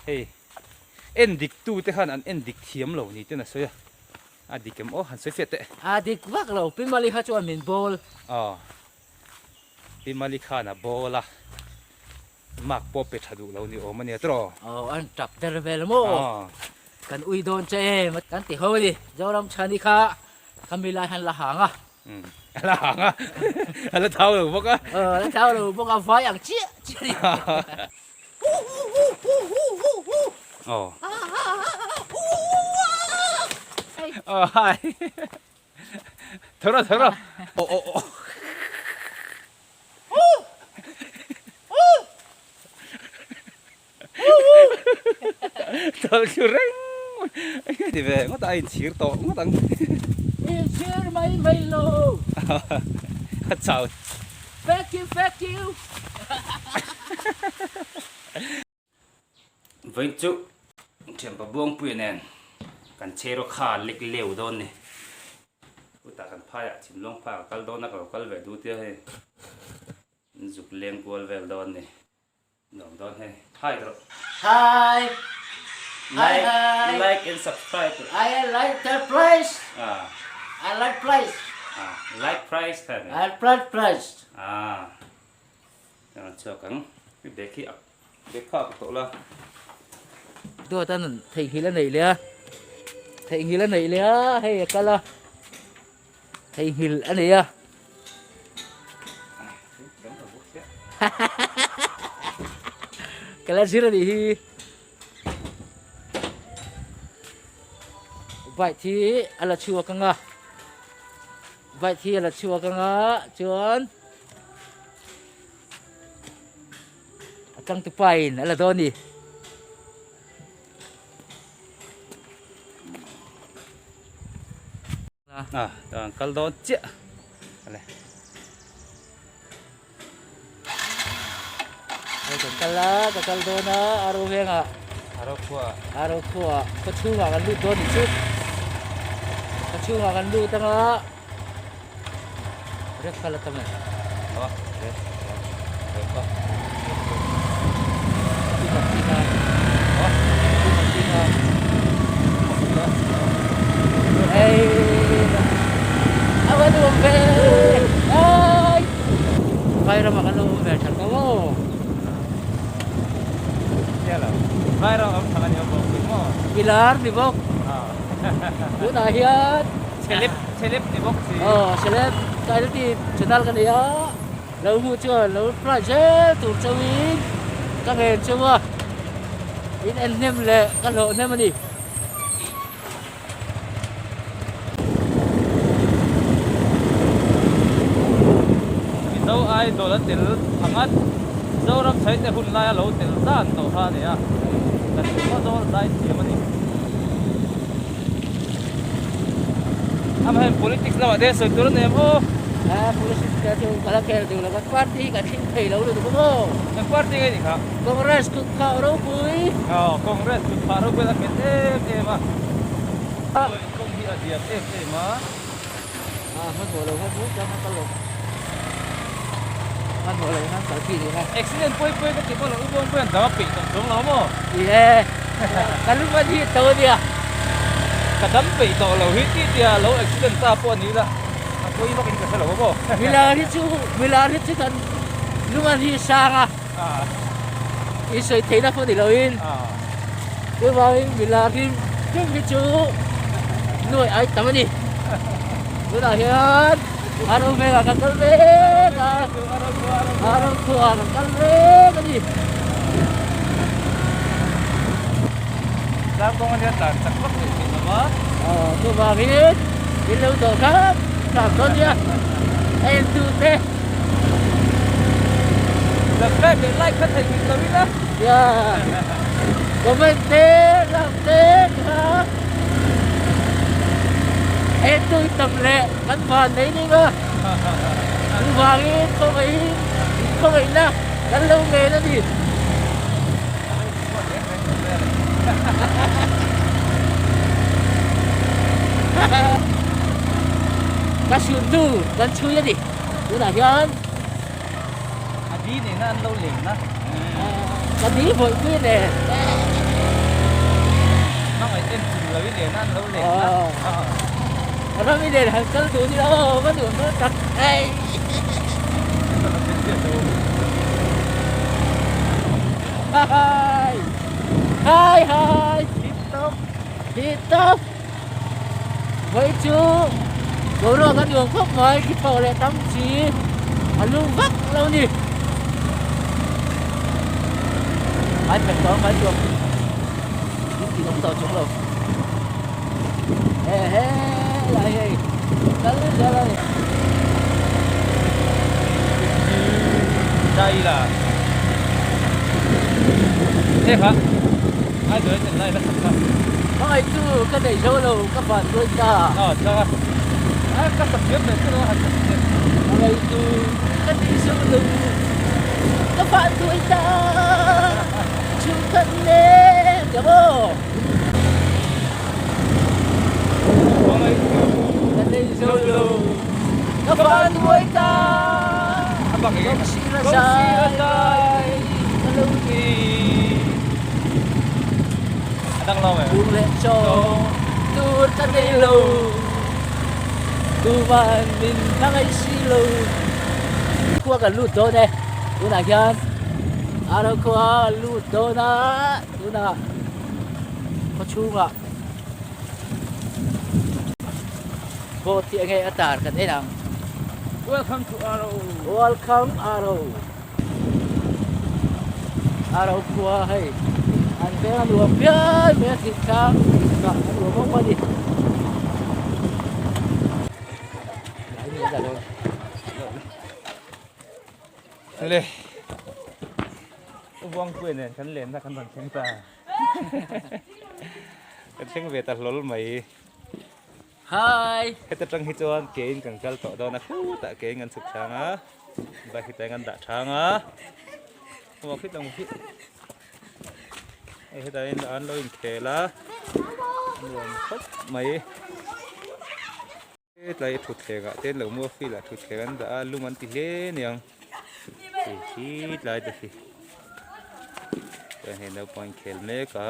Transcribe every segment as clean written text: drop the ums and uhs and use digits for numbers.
Hei en dik tu te khan an en dik thiam lo ni ten a sawi a, a dik em aw han sawi fiah teh. A dik vak lo, Pi Mali kha chuan min bawl. Aw, Pi Mali khan a bawl a, mark pawh pe tha duh lo ni awm a nia tawh. Aw, an tap der vel maw? Aw. Kan ui dawn che em kan ti ho a ni, Zoram Chhani kha khami lai han la hang a. A la hang a, a la thau lo bawk a. Aw, a la thau lo bawk a, vai ang chiah chiah a ni. Aw. Aw hai. Tho rawh tho rawh. Aw aw aw. Tawlh thlu reng mai ti ve ngawt a a inchhir tawh ngawt ang. Inchhir mai mai lo. A chau. Thank you thank you. Vawiin chu thianpa Buangpuia nen kan chheraw kha lek leu dawn ni. Chutah kan phaiah Chhimluang phai ka kal dawn a ka lo kal ve duh tia hei zuk leng kual vel dawn ni. Nuam dawn hei. Hi rawh. Hi. Like, hi. Like and subscribe. I like the price. Ah. I like price. Ah, like price kha ni. I like price. Ah. Kan chhuak ang. Mi bag hi bag kha ka tawh la. Duat an theihnghilh a neih leh a. Theihnghilh a neih leh a, hei a kal a. Theihnghilh a nei a. Ka la zir a nih hi. Bike hi a la chhuak ang a. Bike hi a la chhuak ang a chuan a changtupa in a la dawn a ni. A tah an kal dawn chiah ale. Hei kan kal a ka kal dawn a aro vengah aro khua aro khua khaw chhungah kan lut dawn nih chu khaw chhungah kan lut anga rek kal a tam e aw rek rek a Vairam ah kan lo awm ve that lo maw? Vairam awm thang a ni bawk si maw? Pilar ni bawk. Tunah hian Celeb celeb ni bawk si. Aw celeb Kailati channel ka nei a. Lo hmuh chuan lo reply zel tur chauhin ka ngen chauh a, in en hnem leh ka hlawh hnem a ni. Mizo Idol a tel ang a, Zoram Chhaite hun laia lo tel zan tawh kha a ni a, kan Khawzawl zai thiam a ni. Amaherawhchu politics lamah te sawi tur a nei ang aw. A politics te chu ka la khel duh lo, kan party hi kan hlim thei lo lutuk ang aw. Eng party nge ni kha? Congress kut phah ropui. Aw Congress kut phah ropui la nghet em em a. Kawng hi a diam em em a. A hmanhmawh lo hmanhmawh chuan a kal lo. Hmanhmawh lo hian kal chi ni kha. Accident pawi pawi ka ti pawh lo u buang pawi an dang a peih tawh chuang lo maw? Ni e, ka lu man hi to a nia. Ka dam peih tawh lo hi tih tia lo accident ta pawh a ni la, a pawi vak in ka hre lo a maw? Milar hi chu milar hi chu kan lu man hi sang a, i sawi theihna pawh ni loin chuvangin milar hi tlem hi chu nuai ai tam a ni. Tunah hian a ro velah kan kal mek a, a ro khuaah kan kal mek a ni. Tlang kawng ania tlan chak vak theih theih lova. Aw chuvangin in lo dawh khat khat dawn nia a en tu te. Subscribe leh like kha theih nghilh lo ila. Yeah. Comment te, like te kha. En tu tam leh kan van nei ning a. Chuvangin khawngaihin khawngaihna kan lo ngen a ni. Ka sunnu kan chhui a ni tunah hian a di nena an lo leng na ka di vawih pui nen. lo i len a an lo len a. Ram i len han kal duh ila aw va nuam dawn tak ei. Hai hai hai Hit tawp. Hit tawp. Vawi chu boruak a nuam khawp mai khi thaw leh tam chi a lum vak lo ni. Ai pek tawh mai chuan in tih awm tawh chung lo. He he lai hei kal zel a ni. Chai la. He kha ai doi ten lai la sak kha. Hmangaih chu ka nei zo lo ka van dawn ta. Aw chang a. A ka sak thiam ve chu lo han sak thiam. Hmangaih chu ka nei zo lo ka van dawn ta. Chhungkhat nen ka maw. Hmangaih chu ka nei zo lo ka van dawn ta. A bang eng. Kawng sira zai ka lo ni. A dang lo em? Buh leh chaw tur ka nei lo, tuman min hmangaih si lo. Khua kan lut dawn e, tunah hian Aro khua kan lut dawn a, tunah khaw chhungah boat hi enge a tar kan en ang. Welcome to Aro. Welcome Aro. A ro khua hei an veng a nuam phian mai a thih tlang kah a nuam awm a ni. Le Ubuangpuia nen kan lenna kan rawn thleng ta. Kan thleng ve ta hlawl mai. Hi! Heta tang hi chuan ke in kan kal tawh dawn a khutah ke in kan chhuk thang a bike hi tlai in kan dah thang a hmuh khit ang khi hei hetah hian an lo inkhel a nuam khawp mai hetlai thutthleng ah te an lo mu a field ah thutthleng an dah a lum an ti hle aniang hei khi tlai te khi chuan hei naupang inkhel mek a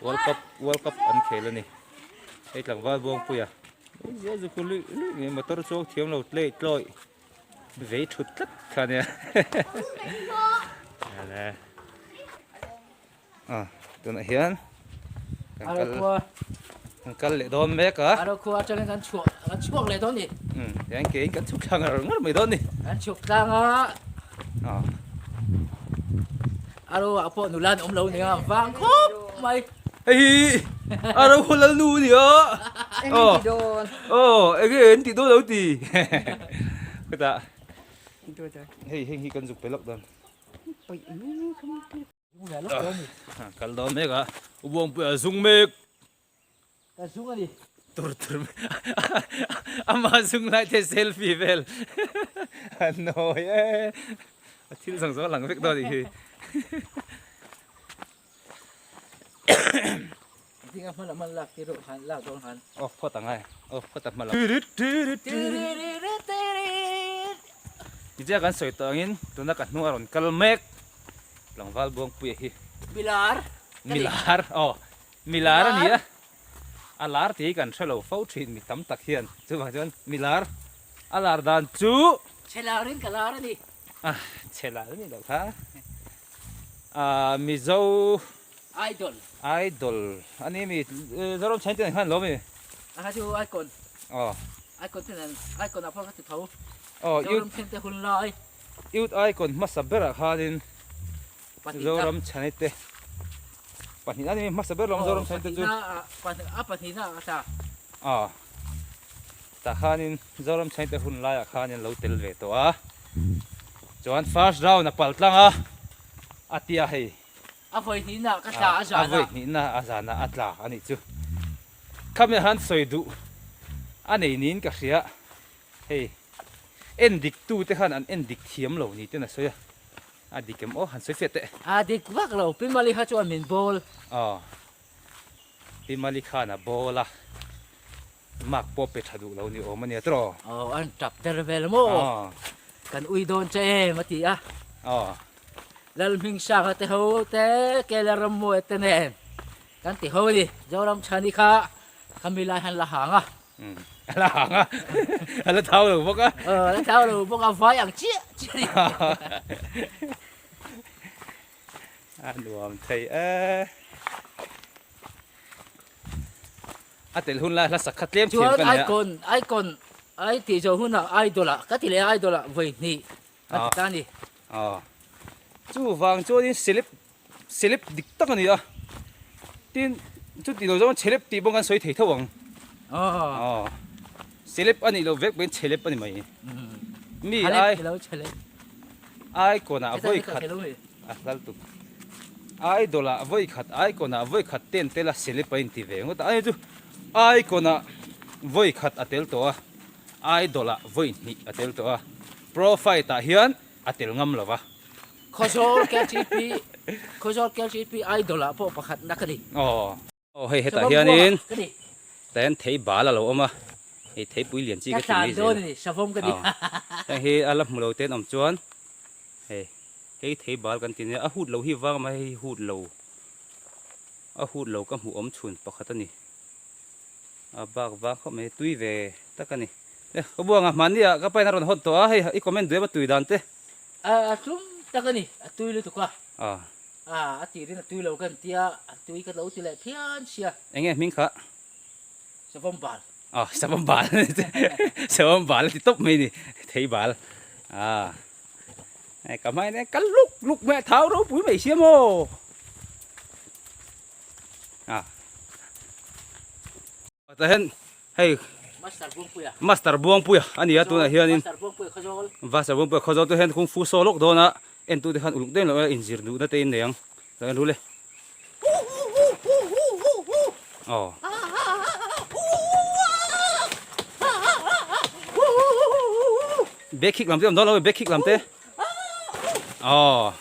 World Cup World Cup an khel a ni hei tlangval Buangpuia zia zu khu luih luih mai motor chuang thiam lo tlei tlawih vei thut tlat kha ania a tunah hian kan kal kan kal leh dawn mek a aro khua atangin kan chhuah kan chhuak leh dawn ni um tiang kein kan chhuk thla ngar ngar mai dawn ni kan chhuk tlang a Aro ah pawh nula an awm lo nia vang khawp mai. Hei hi aro khaw lal nu ania. Eng an ti dawn. Aw eng nge an ti dawn lo ti. Khutah hei heng hi kan zuk pe lawk dawn. Kal dawn mek a u Buangpuia a zung mek. Ka zung a ni. Tur tur ama zung lai te selfie vel a nawi e. A thil zawng zawng a lang vek dawn anih hi. Ding a hma lam an lak tir rawh han lak dawn han. Off phawt ang ai. Off phawt a hma lam. Tichia kan sawi tawh angin tuna ka hnung a rawn kal mek tlangval Buangpuia hi. Milar. Milar aw. Milar a ni a, a lar tih hi kan hre lo fo thin mi tam tak hian, chuvang chuan milar a lar dan chu. Chhe larin ka lar a ni. Ah, chhe lar a ni loh kha. Ah, Mizo. Idol. Idol a ni mi, Zoram Chhain te nen khan an lo mi? A kha chu Icon. Aw. Icon te nen, Icon ah pawh ka ti tho. Aw, Zoram Chhain te hun lai. Youth Icon hmasa berah khanin Zoram Chhani te pahnihna a ni hmasa ber lawm Zoram Chhani te chu. A pahnihna a tla. A tah khanin Zoram Chhani te hun laiah khanin lo tel ve tawh a. Chuan first round a pal tlang a, a tia hei. A vawi hnihna ka tla a zana. A vawi hnihna a zana a tla a nih chu. Khami han sawi duh a nei niin ka hria hei. En dik tu te khan an en dik thiam lo ni ten a sawi a, a dik em aw han sawi fiah teh. A dik vak lo, Pi Mali kha chuan min bawl. Aw, Pi Mali khan a bawl a, mark pawh pe tha duh lo ni awm a nia tawh. Aw, an tap der vel maw? Aw. Kan ui dawn che em a ti a. Aw. Lalhmingsanga te ho te, Kela Rammuaia te nen. Kan ti ho a ni. Zoram Chhani kha khami lai han la hang a. A la hang a, a la thau lo bawk a. Aw, a la thau lo bawk a, vai ang chiah chiah a ni. A nuam thei e. A tel hun lai hla sak kha tlem thiam ka nei a. Chuan icon, icon, ai tih zawh hunah idol ah, ka ti leh a idol ah vawi hnih a ti ta a ni. Aw, chuvang chuanin celeb Celeb dik tak a ni a, tin chuti lo zawng celeb tih pawh kan sawi thei tho ang. Aw celeb a nih loh vek pawhin celeb a ni mai. Mi ai icon ah vawi khat a hlal tuk. Idol ah vawi khat icon ah vawi khat ten tel a celeb a inti ve ngawt a, ani chu icon ah vawi khat a tel tawh a, idol ah vawi hnih a tel tawh a, profile ah hian a tel ngam lo va. Khawzawl KTP Khawzawl KTP Idol ah pawh pakhat na ka ni. Aw. Aw hei hetah hianin tah hian thei bal a lo awm a, hei theipui lian chi ka ti mai zel. Ka tlan dawn a ni, savawm ka ni. Aw, heng hi a la hmu lo te an awm chuan hei hei thei bal kan ti nia, a hut lo hi vang a hei hi hut lo, a hut lo ka hmuh awm chhun pakhat a ni. A bak vang khawp mai, tui ve tak a ni. Le ka buang a, mahni ah ka pain a rawn hawn tawh a, hei i comment duh em a tui dan te. A tlum tak a ni, a tui lutuk a. A, a tirin a tui lo kan tia, a tui ka lo ti leh phian sia. Eng nge hming kha? Savawm bal. Aw, savawm bal. Savawm bal a ti tawp mai ni, thei bal. A, hei ka hmai nen kal luk luk mai a, thau ropui mai sia maw. A. Tah hian hei Master Buangpuia Master Buangpuia a ni a tunah hianin Master Buangpuia Khawzawl Master Buangpuia Khawzawl te hian kung fu saw lawk dawn a entute khan uluk deuh loh inzir duhna te in nei ang lo en rul e aw Back kick lam te awm dawn lo back kick lam te aw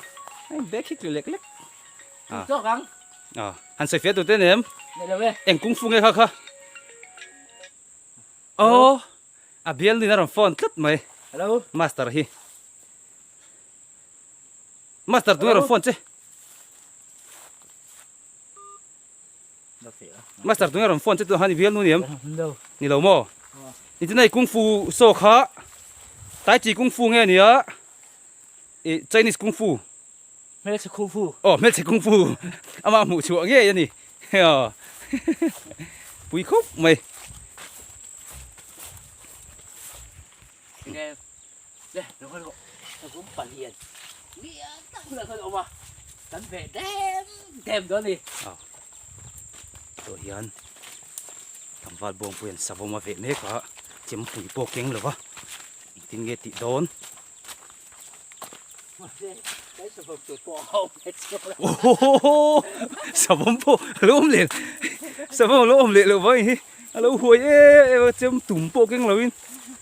back kick lek lek Tawk ang Aw, han sawi fiah tur te nem. Nei lo e. Eng kung fu nge kha kha? Aw, a bial nin a rawn phone tlat mai. Hello. Master hi. Master tunge rawn phone che? Master tunge rawn phone che tu han i bial nu ni em? No. Ni lo maw? Ni tinai kung fu saw kha Tai chi kung fu nge nia? I Chinese kung fu. Hmelchhe kung fu. Aw, hmelchhe kung fu. Amah hmuh chhuah ngei a ni. Pui khawp mai. Enge le lo kal rawh. Ka kum palian. Lian tak hunah khan a awm a. Kan veh dem dem dawn a ni. Aw. Tawh hian tlangval bawngpui an savawm a veh mek a, chempui pawh keng lo va. Engtin nge tih dawn? Savawm pawh a lo awm leh savawm a lo awm leh loh vang hi a lo huai em em a chem tum pawh keng lo in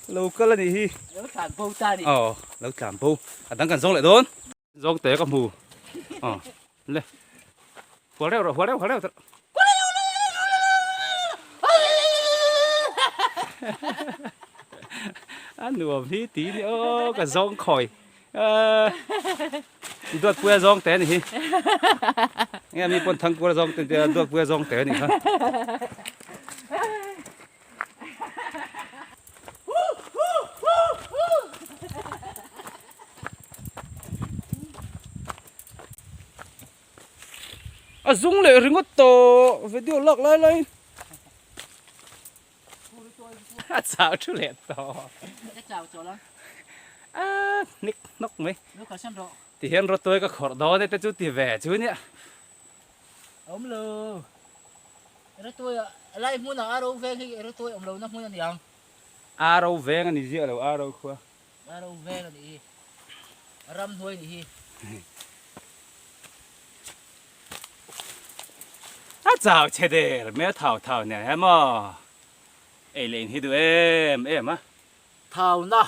a lo kal a nih hi lo tlan bo ta a ni aw lo tlan bo a dang kan zawng leh dawn zawng te ka hmu aw le hual reuh rawh hual reuh hual reuh A nuam hi ti ni aw ka zawng khawi Duatpuia zawng te a ni hi nge mi pawn Thangkura zawng te tia Duatpuia zawng te a ni kha. A zung leh ringawt tawh video lak lai lai a chau thu leh tawh ka chau chawlh a a hnik hnawk mai ti hian rawtuai ka khawrh dawn e te chu ti ve chu nia awm lo rawtuai a lai hmunah a ro veng hi rawtuai awm lohna hmun a ni ang a ro veng a ni ziah lo a ro khua A ro veng a nih hi. A ramhnuai a nih hi. A chau chhe der mai a thau thau nen hian maw ei leh in hi duh em em a. Thau na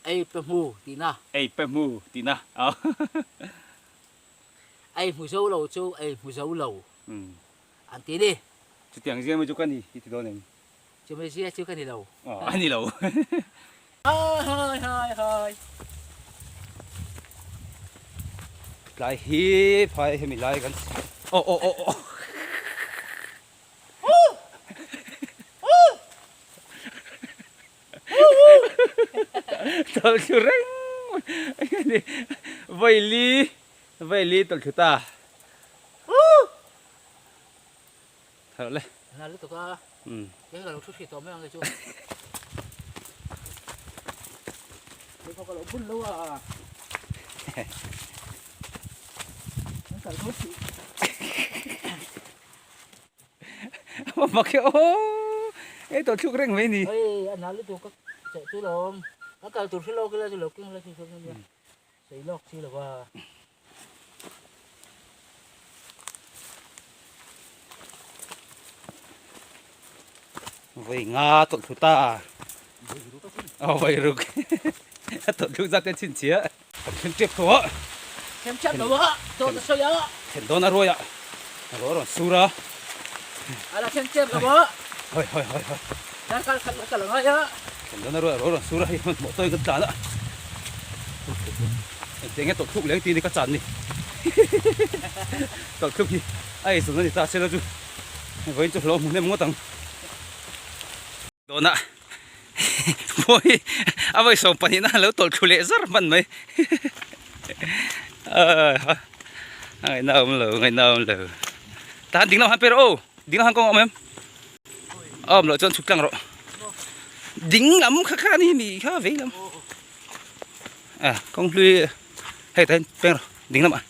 ei pe hmu tih na. Ei pe hmu tih na aw. Ei hmu zo lo chu ei hmu zo lo an ti ni. Chutiang zia mai chu ka ni i ti dawn em? Chumi zia chu ka ni lo. Aw, a ni lo. Hai hai hai. Tlai hi phai hemi lai kan aw aw aw aw. Tawlh thlu reng mai vawi li vawi li tawlh thlu ta. Tharh le. Nal lutuk a. Kei ka lo thu hri tawh mai ang chu. Kei pawh ka lo bun lo a. An kal dawn si. A mak e aw. Ei tawh thluk reng mai ni. Hei a nal lutuk ka cheh chu lawm. Ka kal tur hre lawk ila chu lo keng la chu sawn ania. Sei lawk si lo va. Vawi nga tawlh thlu ta. Aw vawi ruk. A tawlh thluk zat te chhinchhiah. Kan thleng tep tawh a. Thleng tep lo a, dawt a sawi a. Thlen dawn a ruai a, a ruah a rawn sur a. A la thleng tep lo a. Hawi hawi hawi hawi. Darkar khat la kal a ngai a. Thlen dawn a ruai a ruah a rawn sur a, hei hmanhmawh tawhin kan tlan a. Engtiang nge tawlh thluk leng tih ni ka chan ni. Tawlh thluk hi a eizawn a ni ta sela chu vawiin chu hlawh hmu hnem ngawt ang. Dawnah Mawi a vawi 12 na lo tawlh thlu leh zar hman mai a ngaihna awm lo ngaihna awm lo tahan ding lam han pe rawh aw ding lam han kawng a awm em a awm loh chuan chhuk tlang rawh ding lam kha kha ani mi kha vei lam a kawng hlui hei tahin peng rawh ding lamah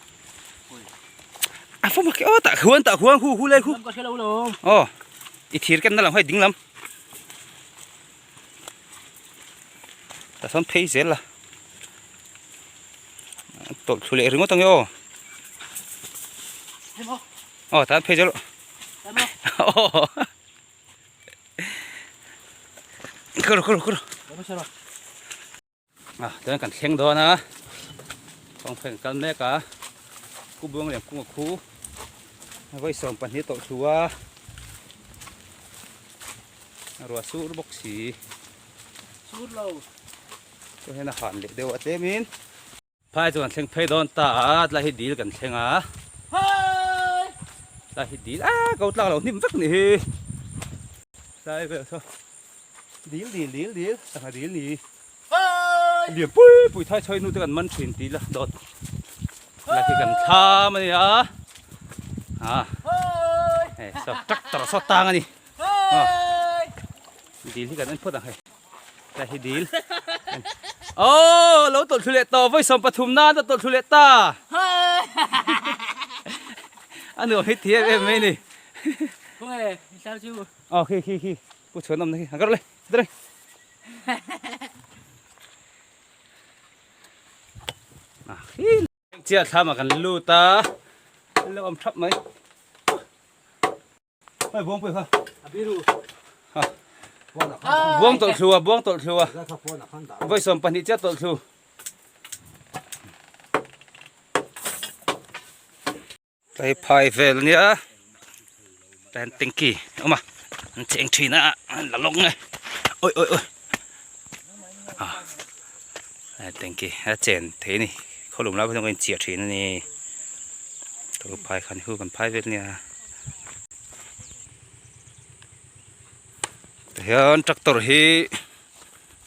a fawm a aw tah khuan tah khuan hu hu lai khu aw i thir kenna lam hei ding lam. Tah sawn phei zel la tawlh thlu leh ringawt ang e aw aw tah phei zel aw kawr kawr kawr a chuan kan thleng dawn a kawngphei kan kal mek a ku buang leh kung a khu vawi 12 tawlh thlu a ruah sur bawk si sur lo chuan hian a han leh deuh a tlem in phai chu kan thleng phei dawn ta a tlai hi dil kan thleng a tlai hi dil a ko tlak lo hnim vek ni hi tlai vel saw Dil dil dil dil sangha dil ni. Lian pui pui thai chhawi hnu te kan man thin tih la dawt la khi kan thlam a ni a. Ha hei saw tractor saw tang a ni. Dil hi kan en phawt ang hei. Tlai hi dil. Oh lo tawlh thlu leh tawh vawi 13 nan a tawlh thlu leh ta. A nuam hi thiam em mai ni. Khawnge i thlam chu. Aw khi khi khi. Pu chhuan awmna khi a kar le dre a khi chia thlam ah kan lut a lo awm thap mai hei buang pui kha ha buang tawlh thlu a buang tawlh thlu a vawi 12 chiah tawlh thlu Tlai phai vel ania tlai an tanky a awm a an cheng thin a an la lawk nge awi awi awi a tlai tanky a chen thei a ni khawlum lai pawh hian kan inchiah thin a ni tlai phai khan hu kan phai vel ania tihian tractor hi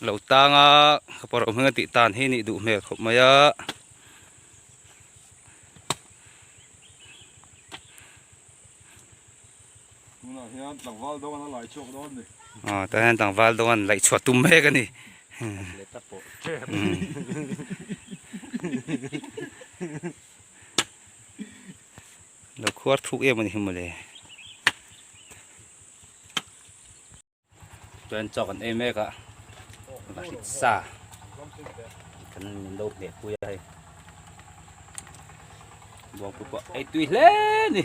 lo tang a ka pawh ro hming a tih tan hi nih duh hmel khawp mai a. Tunah hian tlangval dawn a lai chhuak dawn ni. Aw tah hian tlangval dawn an laih chhuah tum mek a ni. Leta pawh tep. Lo khuar thuk em a ni hi mawle. Chuan chaw kan ei mek a vahrit sa kan min lo hmeh pui a hei buangpui pawh ei tui hle a ni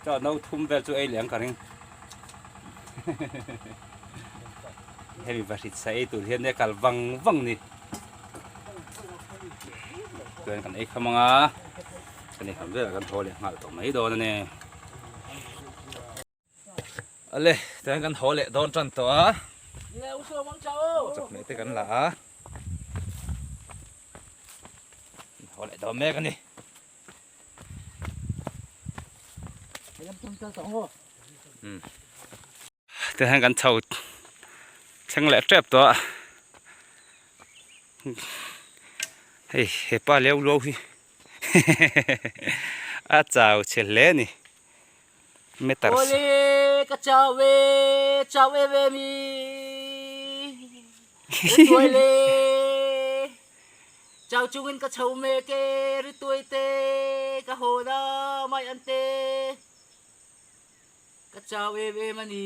chaw no thum vel chu ei leh ang ka ring hemi vahrit sa ei tur hian e kal vang vang ni chuan kan ei kham anga kan ei kham velah kan haw leh nghal tawh mai dawn a ni. Ale tiang kan haw leh dawn tan tawh a chawhmeh te kan la a haw leh dawn mek a ni tiang hian kan chho thleng leh tep tawh a. Hei hepa leu luau hi a chau chhe hle a ni. Meter Awle ka chau e chau em em i Rituai le chau chungin ka chho mek e Rituai te ka hawn a mai an te ka chau em em a ni.